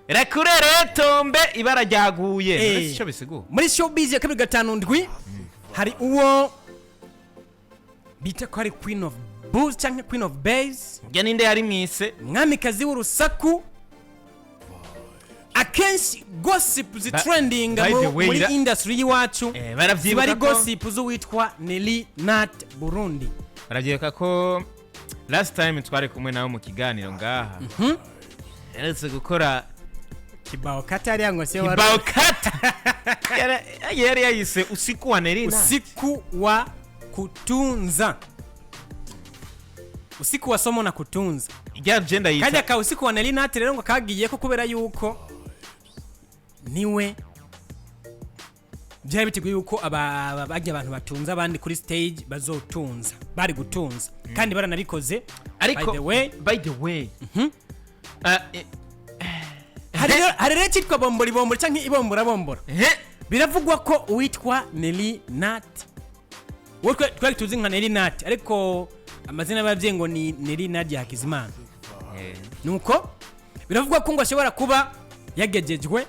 Rekurere tombe, ibara ryaguye. None si ico bisigura? Muri showbiz ya 257 hari uwo bita ko ari Queen of Booze cyangwa Queen of Bass. Njye ninde yari mwise? Mwamikazi w'urusaku. Akenshi gossip zitrendinga By the way, muri industry y'iwacu baravyibuka ziba ari gossip z'uwitwa Nelly Nat Burundi. Barabyibuka ko last time twari kumwe nawe mu kiganiro ngaha, yaretse gukora kibao kata hariya ngo se wari kibao kata. Yari yayise "Usiku wa Nelly Nat". Usiku wa kutunza, usiku wa somo na kutunza. Ijya agenda yita Kajya ka "Usiku wa Nelly Nat" rero ngo kagiye ko kubera yuko niwe byari biteguye yuko bajya abantu batunze abandi kuri stage bazotunza, bari gutunza kandi baranabikoze. Ariko by the way, by the way, hari rero icyitwa bombori bombori cyangwa ibombora bombora. Biravugwa ko uwitwa Nelly Nat, wowe twari tuzi nka Nelly Nat, ariko amazina y'ababyeyi ngo ni Nelly Nadia Hakizimana. Nuko biravugwa ko ngo ashobora kuba yagejejwe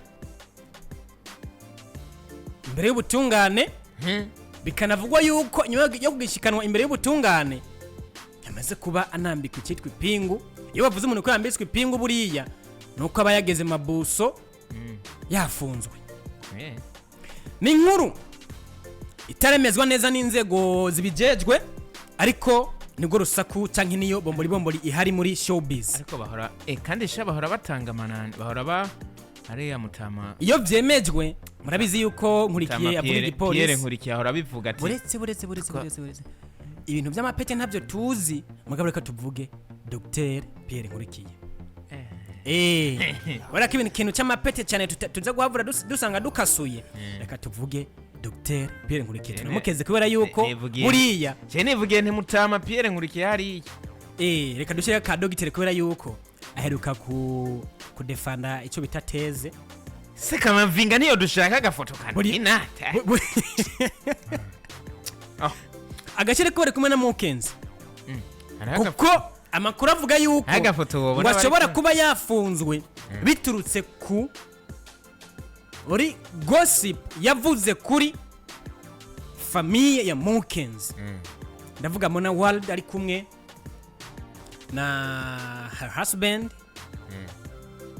imbere y'ubutungane. Bikanavugwa yuko nyuma yo kugishikanwa imbere y'ubutungane yamaze kuba anambikwa icyitwa ipingu. Iyo bavuze umuntu ko yambitswe ipingu, buriya ni uko aba yageze mabuso, yafunzwe. Ni inkuru itaremezwa neza n'inzego zibijejwe, ariko nibwo rusaku cyangwa niyo bombori bombori ihari muri showbiz. Ariko bahora kandi sha bahora batanga amanani, bahora ba ariya mutama. Iyo byemejwe, murabizi yuko Nkurikiye Mutama avuga Pierre igipolisi. Nkurikiye ahora abivuga ati Buretse, buretse, buretse, buretse, buretse. Ibintu by'amapete ntabyo tuzi, mugabo reka tuvuge Dr Pierre Nkurikiye. Kubera ko ibintu, ikintu cy'amapete cyane tuza guhavura dusanga dukasuye. Reka tuvuge Dr Pierre Nkurikiye, tunamukeze kubera yuko buriya Je nivugiye nti mutama Pierre Nkurikiye hariya. Reka dushyire ka dogiteri kubera yuko aheruka ku kudefanda icyo bita thèse. Se kamavinga niyo dushaka agafoto ka Ninata. Oh. Agashyire ko bari kumwe na Mukenzi, kuko amakuru avuga yuko Agafoto wobona ngo bari ashobora kumwe. kuba yafunzwe biturutse ku uri gossip yavuze kuri famille ya Mukenzi. Ndavuga Mona World ari kumwe na her husband,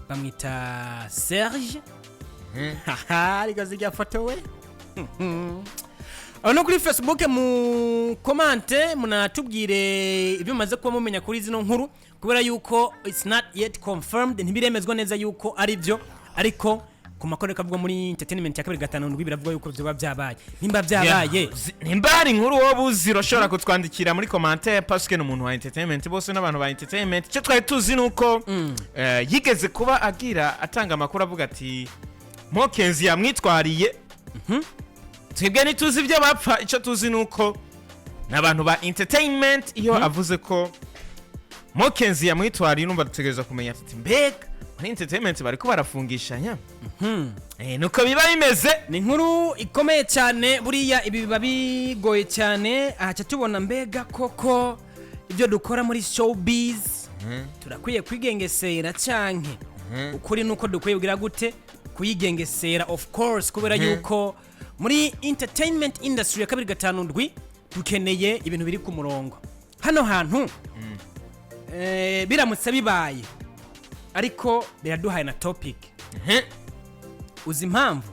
bamwita Serge. Haha, ariko zijya foto we. Aho no kuri Facebook mu commente munatubwire ibyo mumaze kuba mumenya kuri zino nkuru, kubera yuko it's not yet confirmed, ntibiremezwa neza yuko ari byo, ariko ku makuru kavuga muri entertainment ya 257 biravuga yuko byoba byabaye. Nimba byabaye, Nimba hari inkuru wowe uzi, urashobora kutwandikira muri commentaire, parce que ni umuntu wa entertainment, bose n'abantu ba entertainment. Icyo twari tuzi ni uko yigeze kuba agira atanga amakuru avuga ati Mokenzi yamwitwariye. Twebwe ntituzi ibyo bapfa, icyo tuzi ni uko n'abantu ba entertainment, iyo avuze ko Mokenzi yamwitwariye, numva dutegereza kumenya ati mbega muri entertainment bariko barafungishanya? Nuko biba bimeze. Ni inkuru ikomeye cyane. Buriya ibi biba bigoye cyane. Aha tubona mbega koko ibyo dukora muri showbiz turakwiye kwigengesera, canke ukuri nuko dukwiye kugira gute kuyigengesera? Of course, kubera yuko muri entertainment industry ya 257 dukeneye ibintu biri ku murongo. Hano hantu biramutse bibaye, ariko biraduhaye na topic. Uzi impamvu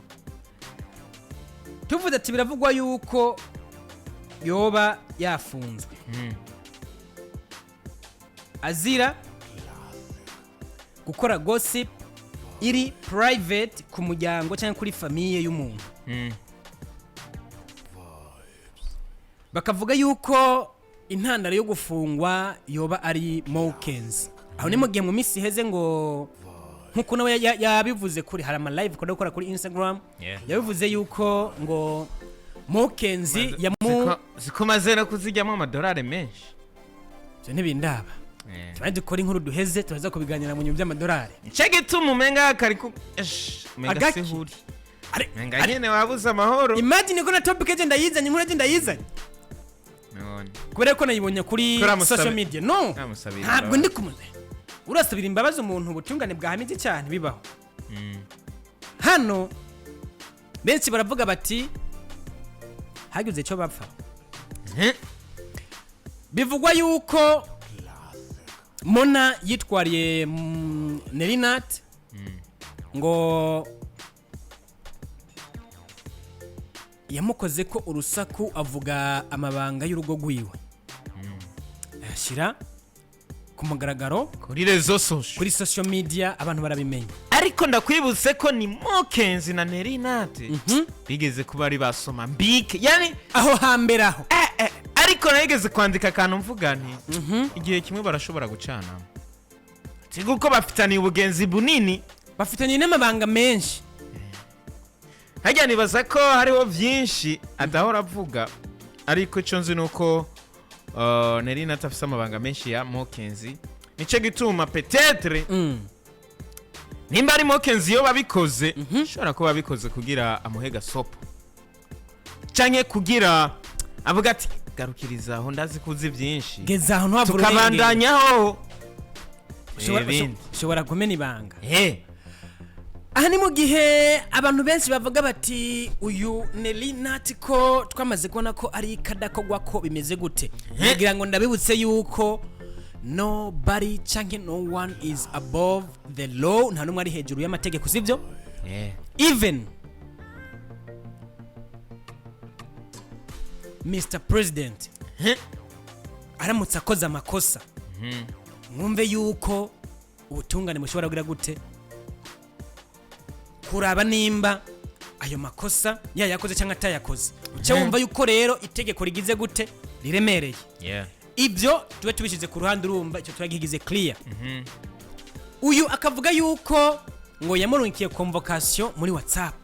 tuvuze ati biravugwa yuko yoba yafunzwe azira gukora gossip iri private ku muryango cyangwa kuri famille y'umuntu? Bakavuga yuko intandaro yo gufungwa yoba ari Mokens. Aho ni mu gihe mu minsi iheze ngo nkuko nawe yabivuze kuri, hari ama live akunda gukora kuri Instagram, yabivuze yuko ngo Mokenzi yamu Ziko maze no kuzijyamo amadolari menshi. Ibyo ntibindaba. Tubaye dukora inkuru duheze, turaza kubiganira mu nyuma by'amadolari. Nico gituma umenga kari ku Esh, umenga Agaki. sihuri. Umenga nyene wabuze amahoro. Imagine ko na topic eje ndayizanye, inkuru eje ndayizanye None. kubera ko nayibonye kuri social media. No, Uramusabira ntabwo imbabazi. ndi kumwe. Urasabira imbabazi umuntu ubutungane bwahamije cyane bibaho. Hano benshi baravuga bati hagize icyo bapfa. Bivugwa yuko Mona yitwariye Nelly Nat ngo yamukoze ko urusaku, avuga amabanga y'urugo rwiwe, ayashyira ku mugaragaro kuri réseaux sociaux, kuri social media, abantu barabimenya. Ariko ndakwibutse ko ni Mokenzi na Nelly Nat bigeze kuba ari basoma mbike, yani aho hambere aho. Ariko nageze kwandika akantu mvuga nti igihe kimwe barashobora gucanamo, kuko bafitaniye ubugenzi bunini. Bafitanye n'amabanga menshi. Hajya nibaza ko hariho byinshi adahora avuga, ariko icyo nzi ni uko Nelly Nat afise amabanga menshi ya Mokenzi. Nicyo gituma peut-être nimba ari Mokenzi iyo babikoze, ashobora kuba babikoze kugira amuhe gasopo, canke kugira avuga ati garukiriza aho, ndazi ko uzi byinshi. Geza aho ntuhavure urengera. Tukabandanyaho ibindi. Ushobora kumena ibanga. Aha ni mu gihe abantu benshi bavuga bati uyu Nelly Nat ko twamaze kubona ko ari kadakogwa, ko bimeze gute? Kugira ngo ndabibutse yuko nobody canke no one is above the law, nta n'umwe ari hejuru y'amategeko, sibyo? Even Mr President aramutse akoze amakosa, mwumve yuko ubutungane bushobora kugira gute? Kuraba nimba ayo makosa yayakoze cyangwa atayakoze. Uca wumva yuko rero itegeko rigize gute? Riremereye. Ibyo tube tubishyize ku ruhande, urumva icyo turagigize clear. Uyu akavuga yuko ngo yamurungikiye convocation muri WhatsApp,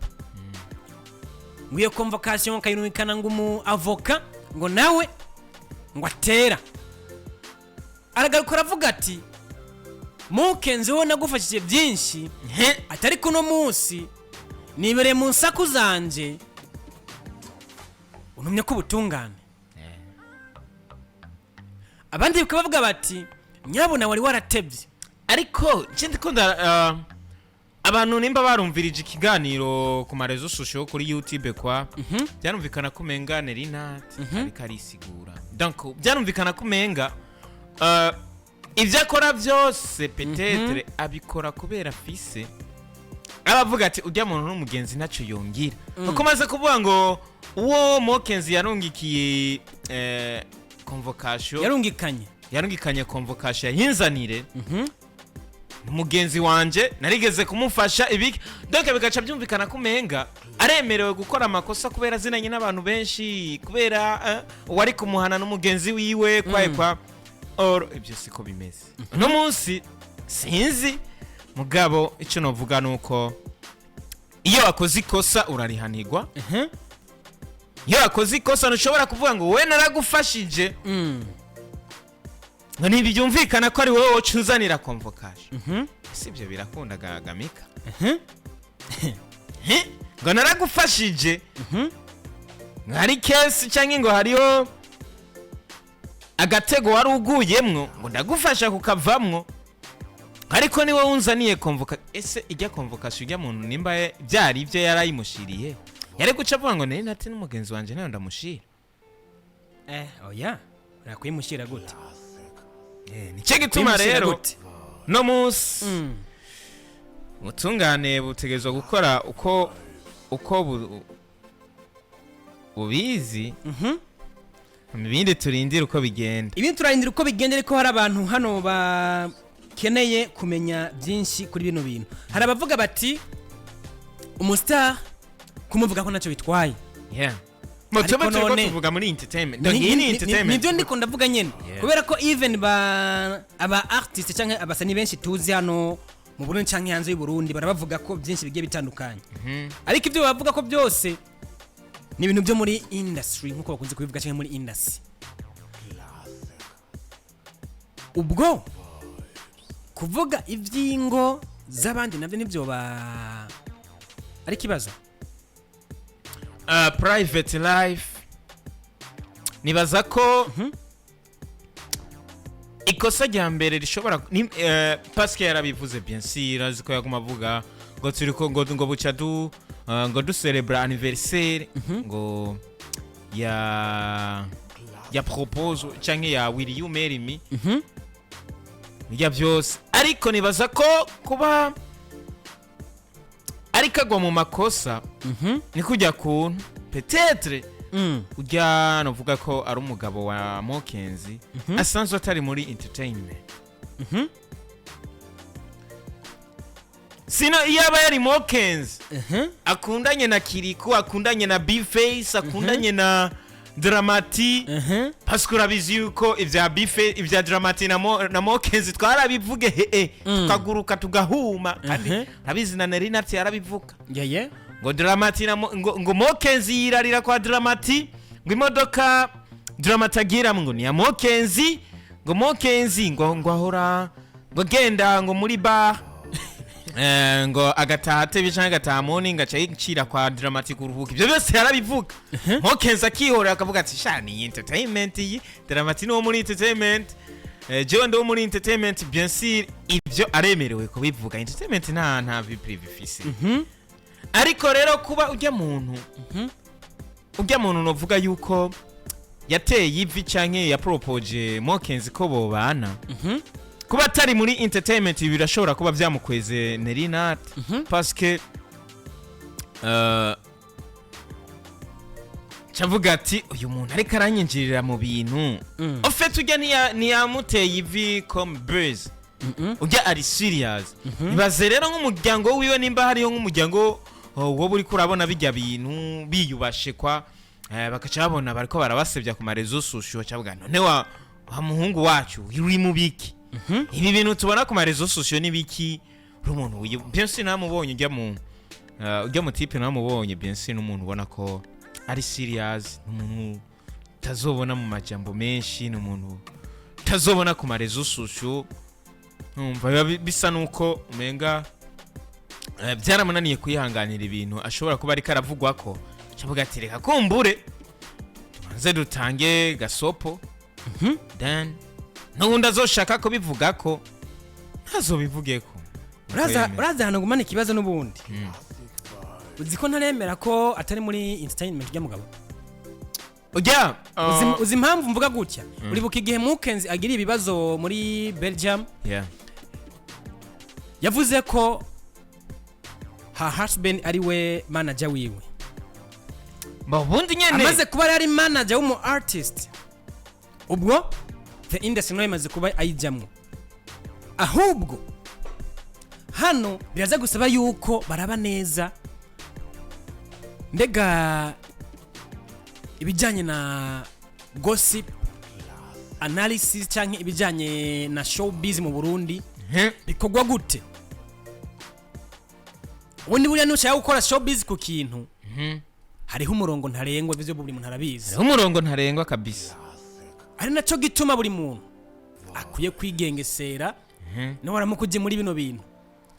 ngo iyo convocation akayirungikana ngo umu avocat, ngo nawe ngo atera aragaruka aravuga ati Mukenzi, wowe nagufashije byinshi, atari kuno munsi nibereye mu nsaku zanje, untumye ko ubutungane. Abandi bakaba bavuga bati nyabuna wari waratebye. Ariko nje ndikunda abantu nimba barumvirije ikiganiro ku ma réseaux sociaux, kuri YouTube kwa, byarumvikana ko umenga Nelly Nat ariko arisigura. Donc byarumvikana ko umenga ibyo akora byose peut-être abikora kubera afise aravuga ati ujya muntu n'umugenzi ntacyo yongira, kuko maze kuvuga ngo uwo Mokenzi yarungikiye convocation, yarungikanye. Yarungikanye convocation yinzanire, ni mugenzi wanje, narigeze kumufasha ibi. Donc bigaca byumvikana ko umenga aremerewe gukora amakosa kubera azinanye n'abantu benshi, kubera uwari kumuhana n'umugenzi wiwe kwaye kwa. Or ibyo siko bimeze uno munsi, sinzi. Mugabo icyo novuga ni uko iyo wakoze ikosa urarihanirwa. Iyo wakoze ikosa ntushobora kuvuga ngo wowe naragufashije, ngo ntibyumvikana ko ari wowe woca unzanira convocation. Ese ibyo birakunda gagamika? Ngo naragufashije, ngo hari case cyangwa ngo hariho agatego wari uguyemwo, ngo ndagufasha kukavamwo, ariko ni wowe unzaniye convocation. Ese ijya convocation ujya muntu nimba byari ibyo yarayimushiriye, yari guca avuga ngo Nelly Nat n'umugenzi wanjye, nawe ndamushira? Oya, urakuyimushyira gute? Nicyo gituma Kuyimushyira rero gute? no munsi ubutungane butegerezwa gukora uko bubizi, ibindi turindire uko bigenda. Ibindi turarindira uko bigenda, ariko hari abantu hano bakeneye kumenya byinshi kuri bino bintu. Hari abavuga bati umustar kumuvuga ko ntacyo bitwaye. Mo Ariko tuba turiko none tuvuga muri entertainment. Donc iyi ni entertainment. Nibyo ndiko ndavuga nyene. Kubera ko even ba aba artist cyangwa abasani benshi tuzi hano mu Burundi cyangwa hanze y'u Burundi barabavuga ko byinshi bigiye bitandukanye, ariko ibyo bavuga ko byose ni ibintu byo muri industry nkuko bakunze kubivuga, cyangwa muri industry. Ubwo kuvuga iby'ingo z'abandi nabyo nibyo ba ari ikibazo. Private life, nibaza ko ikosa rya mbere rishobora ni Pascal yarabivuze, bien sûr azi ko yaguma avuga Ngo turiko ngo buca du ngo ducelebra anniversaire ngo ya propose canke ya "Will you marry me?" Bijya byose, ariko nibaza ko kuba ariko agwa mu makosa ni kujya kuntu peut-être ujya novuga ko ari umugabo wa Mokenzi asanzwe atari muri entertainment. Sino iyo aba yari Mokenzi akundanye na Kiriku, akundanye na Bface, akundanye na Dramati, parce que urabizi yuko ibya Bife, ibya Dramati na Mokenzi twarabivuge he, tukaguruka tugahuma, kandi urabizi na Nerinati yarabivuga ngo Dramati na ngo Mokenzi yirarira kwa Dramati, ngo imodoka Dramati agiramwo ngo ni ya Mokenzi, ngo Mokenzi ngo ahora ngo genda ngo muri bar, ngo agataha atebye canke agataha morning, agaca yicira kwa Dramati kuruhuka. Ibyo byose yarabivuga, Mokenzi akihorera, akavuga ati: "Sha, ni entertainment iyi, Dramati ni wo muri entertainment, jewe ndi wo muri entertainment." Bien sûr, ibyo aremerewe kubivuga, entertainment nta vie privée ifise. Ariko rero kuba ujya muntu novuga yuko yateye ivi canke yapropoje Mokenzi ko bobana, kuba atari muri entertainment birashobora kuba byamukweze Nerinat, parce que cavuga ati: "Uyu muntu ariko aranyinjirira mu bintu." En fait, ujya ntiyamuteye ivi comme buzz, ujya ari serious. Ibaze rero nk'umuryango wiwe, nimba hariyo nk'umuryango, oh, wowe uriko urabona bijya bintu biyubashe kwa bakaca babona bariko barabasebya ku ma réseaux sociaux, bacavuga: "None wa muhungu wacu uri mu biki? Ibi bintu tubona ku ma réseaux sociaux ni biki?" Uri umuntu bien sûr namubonye, ujya mu type namubonye, bien sûr n'umuntu ubona ko ari serious, n'umuntu utazobona mu majambo menshi, n'umuntu utazobona ku ma réseaux sociaux. Numva biba bisa nuko umenga byaramunaniye kwihanganira ibintu ashobora kuba ariko aravugwa, ko avuga ati: "Reka kumbure tubanze dutange gasopo, then n'ubundi azoshaka kubivuga ko ntazobivugeko." Uraza uraza ahantu ngumana ikibazo n'ubundi. Uzi ko ntaremera ko atari muri entertainment ry'amugabo? Ujya Uzi impamvu mvuga gutya? Uribuka igihe Mukenzi agira ibibazo muri Belgium, yavuze ko her husband ari we manager wiwe. Ba ubundi nyene Amaze kuba ari manager w'umu artist, ubwo the industry nayo imaze kuba ayijyamwo. Ahubwo hano biraza gusaba yuko baraba neza, mbega ibijyanye na gossip analysis cyangwa ibijyanye na showbiz mu Burundi bikorwa gute? Ubundi buriya nushaka gukora showbiz ku kintu, hariho umurongo ntarengwa, ivyo buri muntu arabizi. Hariho umurongo ntarengwa kabisa. Ari nacyo gituma buri muntu akwiye kwigengesera niba waramuka ujye muri bino bintu.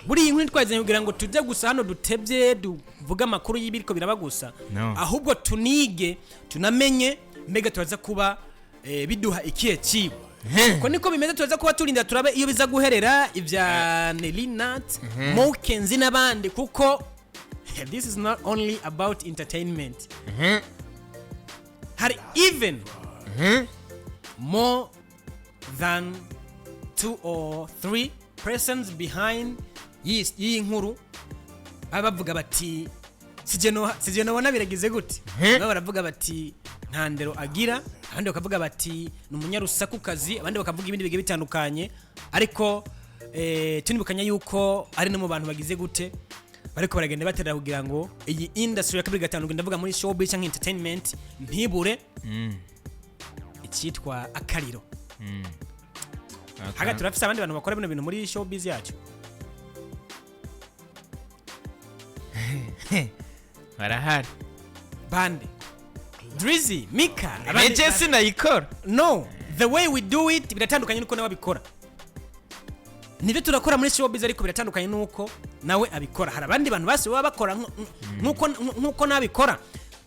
Buriya inkuru twazanye kugira ngo tujye gusa hano dutebye, tuvuge amakuru y'ibiriko biraba gusa, No. ahubwo tunige, tunamenye mbega turaza kuba biduha ikihe kigo. Ko niko bimeze, turaza kuba turinda turabe iyo biza guherera ibya Nelinat Mokenzi n'abandi, kuko this is not only about entertainment. Hari even more than two or three persons behind y'iyi nkuru, baba bavuga bati: "Sije nobona biragize gute?" Baba baravuga bati: "Nta ndero agira." Abandi bakavuga bati: "Ni umunyarusakukazi." Abandi bakavuga ibindi bigiye bitandukanye. Ariko tunibukanya yuko ari no mu bantu bagize gute, bariko baragenda baterera kugira ngo iyi industry ya 25, ndavuga muri showbiz cyangwa entertainment, ntibure icyitwa akariro. Hagati turafise abandi bantu bakora bino bintu muri showbiz yacu. Barahari. Bande? Drizzy, Mika, abandi- Neje sinayikora. No, the way we do it biratandukanye nuko nawe abikora. Nibyo turakora muri showbiz, ariko biratandukanye nuko nawe abikora. Hari abandi bantu basi baba bakora nkuko nabikora,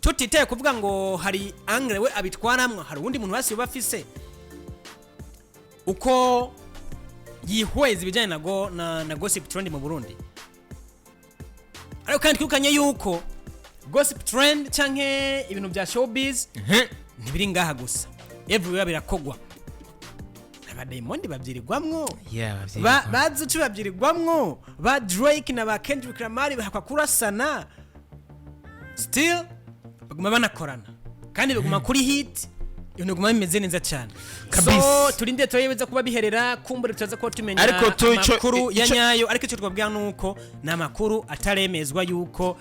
tutitaye kuvuga ngo hari angle we abitwaramwo. Hari uwundi muntu basi baba afise uko yihweza ibijyanye na gossip trend mu Burundi. Ariko kandi twibukanye yuko gossip trend canke ibintu bya showbiz ntibiri ngaha gusa, everywhere birakogwa. Abadayimondi babyirirwamwo, bazi uco babyirirwamwo, ba Drake na ba Kendrick Lamar bahakwa kurasana, still baguma banakorana kandi baguma kuri hit, ibintu biguma bimeze neza cyane. Kabisa. So turinde turebe kuba biherera, kumbure turaza kuba tumenya Ariko amakuru ya nyayo. Ariko icyo twabwira nuko ni amakuru ataremezwa yuko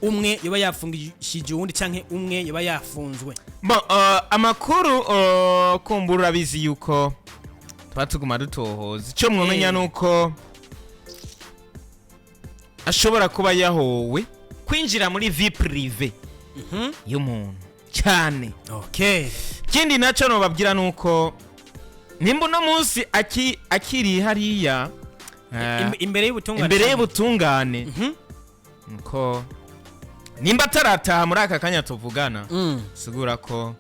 umwe yoba yafungishije uwundi canke umwe yoba yafunzwe. Bon, amakuru, kumbura urabizi yuko tuba tuguma dutohoza. Icyo mwamenya nuko ashobora kuba yahowe kwinjira muri vie privée y'umuntu cyane. Ikindi nacyo nobabwira nuko nimba uno munsi akiri hariya, Imbere y'ubutungane. imbere y'ubutungane, nuko nimba atarataha muri aka kanya tuvugana, sigura ko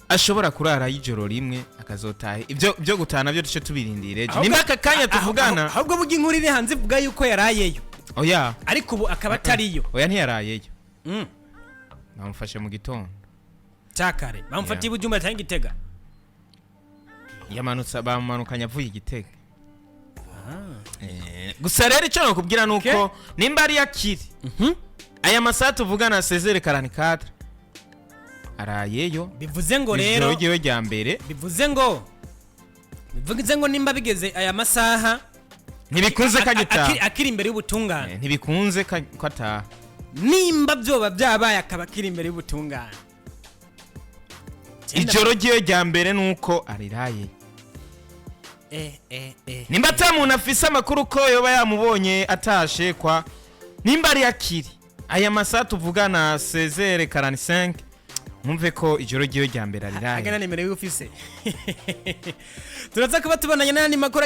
ashobora kurara y'ijoro rimwe akazotaha. Ibyo byo gutaha nabyo duce tubirindire ejo. Nimba aka kanya tuvugana. Ahubwo burya inkuru iri hanze ivuga yuko yarayeyo, Oya. ariko ubu akaba atariyo. Oya, ntiyarayeyo. Bamufashe mu gitondo. Cyakare bamufatiye i Bujumbura cyangwa Igitega? Yamanutse, bamumanukanye avuye Igitega. Gusa rero icyo nakubwira ni uko nimba ari akiri aya masaha tuvugana 16h44 arayeyo. Bivuze ngo Ijoro rero ryiwe rya mbere. Bivuze ngo nimba bigeze aya masaha Ntibikunze ko agitaha. Akiri imbere y'ubutungane. Ntibikunze ko ataha. Nimba byoba byabaye akaba akiri imbere y'ubutungane. Ijoro ryiwe rya mbere ni uko ariraye. Nimba ata muntu afise amakuru ko yoba yamubonye atashe, kwa nimba ari akiri aya masaha tuvugana 16h45, mwumve ko ijoro ryiwe rya mbere ariraye. Agana nimero y'ufise, turaza kuba tubonanye n'ayandi makuru.